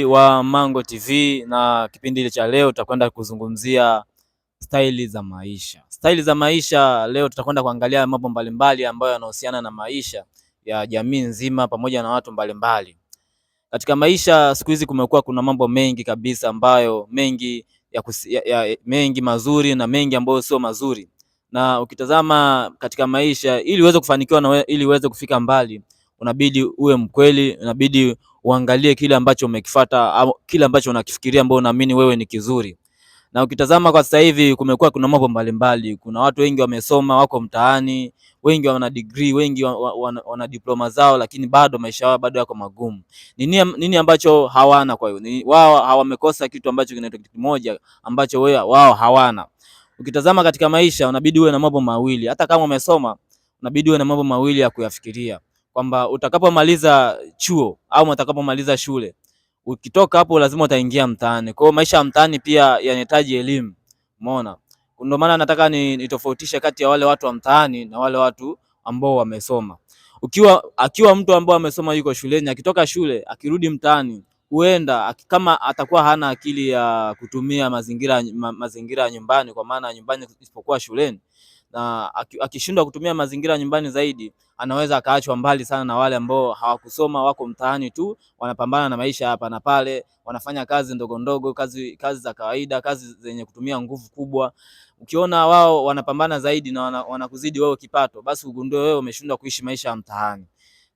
Wa Mango TV na kipindi cha leo tutakwenda kuzungumzia staili za maisha. Staili za maisha leo tutakwenda kuangalia mambo mbalimbali ambayo yanahusiana na maisha ya jamii nzima pamoja na watu mbalimbali. Katika maisha siku hizi kumekuwa kuna mambo mengi kabisa ambayo mengi ya, kusi, ya, ya mengi mazuri na mengi ambayo sio mazuri. Na ukitazama katika maisha ili uweze kufanikiwa na ili uweze kufika mbali, unabidi uwe mkweli, unabidi uangalie kile ambacho umekifuata au kile ambacho unakifikiria ambao unaamini wewe ni kizuri. Na ukitazama kwa sasa hivi kumekuwa kuna mambo mbalimbali, kuna watu wengi wamesoma wako mtaani, wengi wana degree, wengi wana diploma zao, lakini bado maisha yao bado yako magumu. Nini ambacho hawana? Kwa hiyo wao hawamekosa kitu ambacho kinaitwa kitu kimoja ambacho wewe wao hawana. Ukitazama katika maisha unabidi uwe na mambo mawili, hata kama umesoma unabidi uwe na mambo mawili ya kuyafikiria kwamba utakapomaliza chuo au utakapomaliza shule, ukitoka hapo lazima utaingia mtaani. Kwa hiyo maisha ya mtaani pia yanahitaji elimu, umeona? Ndio maana nataka nitofautishe kati ya wale watu wa mtaani na wale watu ambao wamesoma. Ukiwa akiwa mtu ambao amesoma yuko shuleni, akitoka shule akirudi mtaani, huenda kama atakuwa hana akili ya kutumia mazingira mazingira ya nyumbani, kwa maana nyumbani isipokuwa shuleni, na akishindwa kutumia mazingira nyumbani zaidi, anaweza akaachwa mbali sana na wale ambao hawakusoma, wako mtaani tu, wanapambana na maisha hapa na pale, wanafanya kazi ndogo ndogo, kazi za kawaida, kazi zenye kutumia nguvu kubwa. Ukiona wao wanapambana zaidi na wanakuzidi wewe kipato, basi ugundue wewe umeshindwa kuishi maisha ya mtaani.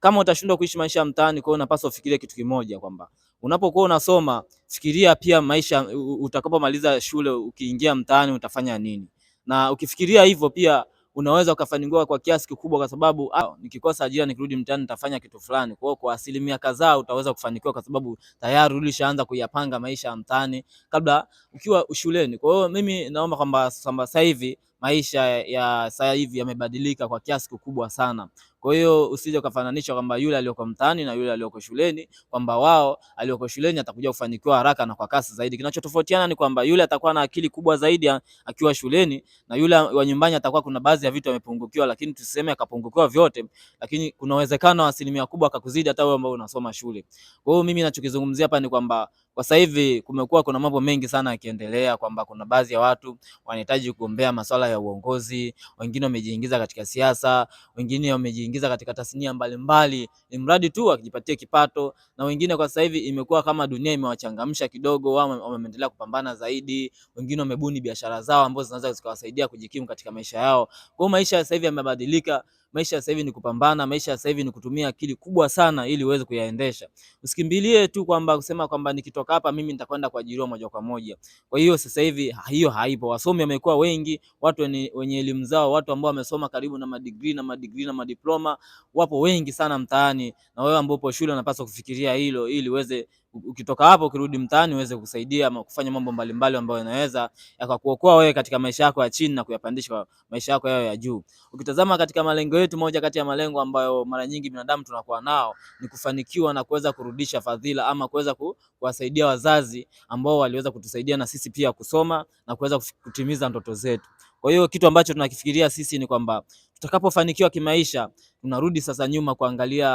Kama utashindwa kuishi maisha ya mtaani, kwa hiyo unapaswa ufikirie kitu kimoja kwamba unapokuwa unasoma, fikiria pia maisha utakapomaliza shule, ukiingia mtaani utafanya nini? Na ukifikiria hivyo pia unaweza ukafanikiwa kwa kiasi kikubwa, kwa sababu nikikosa ajira nikirudi mtaani nitafanya kitu fulani. Kwa hiyo kwa asilimia kadhaa utaweza kufanikiwa, kwa sababu tayari ulishaanza kuyapanga maisha ya mtaani kabla ukiwa shuleni. Kwa hiyo mimi naomba kwamba sasa hivi maisha ya sasa hivi yamebadilika kwa kiasi kikubwa sana. Kwa hiyo usije ukafananisha kwamba yule aliyoko mtaani na yule aliyoko shuleni, kwamba wao aliyoko shuleni atakuja kufanikiwa haraka na kwa kasi zaidi. Kinachotofautiana ni kwamba yule atakuwa na akili kubwa zaidi akiwa shuleni na yule wa nyumbani atakuwa kuna baadhi ya vitu amepungukiwa, lakini tusiseme akapungukiwa vyote, lakini kuna uwezekano wa asilimia kubwa akakuzidi hata wewe ambao unasoma shule. Kwa hiyo mimi ninachokizungumzia hapa ni kwamba kwa sasa hivi kumekuwa kuna mambo mengi sana yakiendelea, kwamba kuna baadhi ya watu wanahitaji kugombea masuala ya uongozi, wengine wamejiingiza katika siasa, wengine wamejiingiza katika tasnia mbalimbali, ni mradi tu akijipatie kipato. Na wengine kwa sasa hivi imekuwa kama dunia imewachangamsha kidogo, wao wameendelea kupambana zaidi, wengine wamebuni biashara zao ambazo zinaweza zikawasaidia kujikimu katika maisha yao. Kwa hiyo maisha sasa hivi yamebadilika. Maisha sasa hivi ni kupambana, maisha sasa hivi ni kutumia akili kubwa sana ili uweze kuyaendesha. Usikimbilie tu kwamba kusema kwamba nikitoka hapa mimi nitakwenda kuajiriwa moja kwa moja. Kwa hiyo sasa hivi hiyo haipo. Wasomi wamekuwa wengi, watu wenye elimu zao, watu ambao wamesoma karibu na madigrii na madigrii na madiploma wapo wengi sana mtaani, na wewe ambao upo shule unapaswa kufikiria hilo ili uweze ukitoka hapo ukirudi mtaani uweze kusaidia ama kufanya mambo mbalimbali ambayo yanaweza yakakuokoa wewe katika maisha yako ya chini na kuyapandisha maisha yako yawe ya juu. Ukitazama katika malengo yetu, moja kati ya malengo ambayo mara nyingi binadamu tunakuwa nao ni kufanikiwa na kuweza kurudisha fadhila ama kuweza kuwasaidia wazazi ambao waliweza kutusaidia na sisi pia kusoma na kuweza kutimiza ndoto zetu. Kwa hiyo kitu ambacho tunakifikiria sisi ni kwamba tutakapofanikiwa kimaisha, tunarudi sasa nyuma kuangalia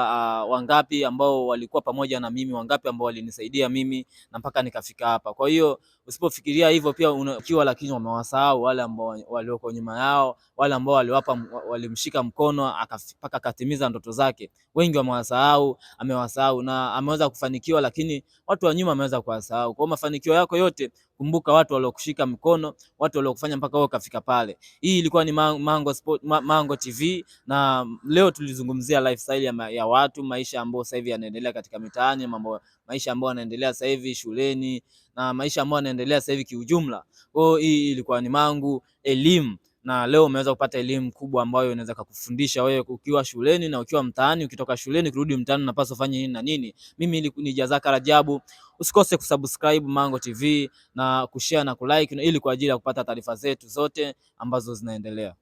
wangapi ambao walikuwa pamoja na mimi, wangapi ambao walinisaidia mimi na mpaka nikafika hapa. Kwa hiyo usipofikiria hivyo pia unakiwa, lakini wamewasahau wale ambao walioko nyuma yao, wale ambao waliwapa, walimshika mkono mpaka akatimiza ndoto zake. Wengi wamewasahau, amewasahau na ameweza kufanikiwa, lakini watu wa nyuma wameweza kuwasahau. Kwa hiyo mafanikio yako yote, kumbuka watu waliokushika mkono, watu waliokufanya mpaka wewe ukafika pale. Hii ilikuwa ni Mango Sport, Mango TV na leo tulizungumzia lifestyle ya watu, maisha ambayo sasa hivi yanaendelea katika mitaani, mambo maisha ambayo yanaendelea sasa hivi shuleni na maisha ambayo yanaendelea sasa hivi kiujumla. Kwa hiyo hii ilikuwa ni Mangu elimu, na leo umeweza kupata elimu kubwa ambayo inaweza kukufundisha wewe ukiwa shuleni na ukiwa mtaani, ukitoka shuleni ukirudi mtaani unapaswa ufanye nini na nini. Mimi ni Jazaka Rajabu, usikose kusubscribe Mango TV na kushare na kulike ili kwa ajili ya kupata taarifa zetu zote ambazo zinaendelea.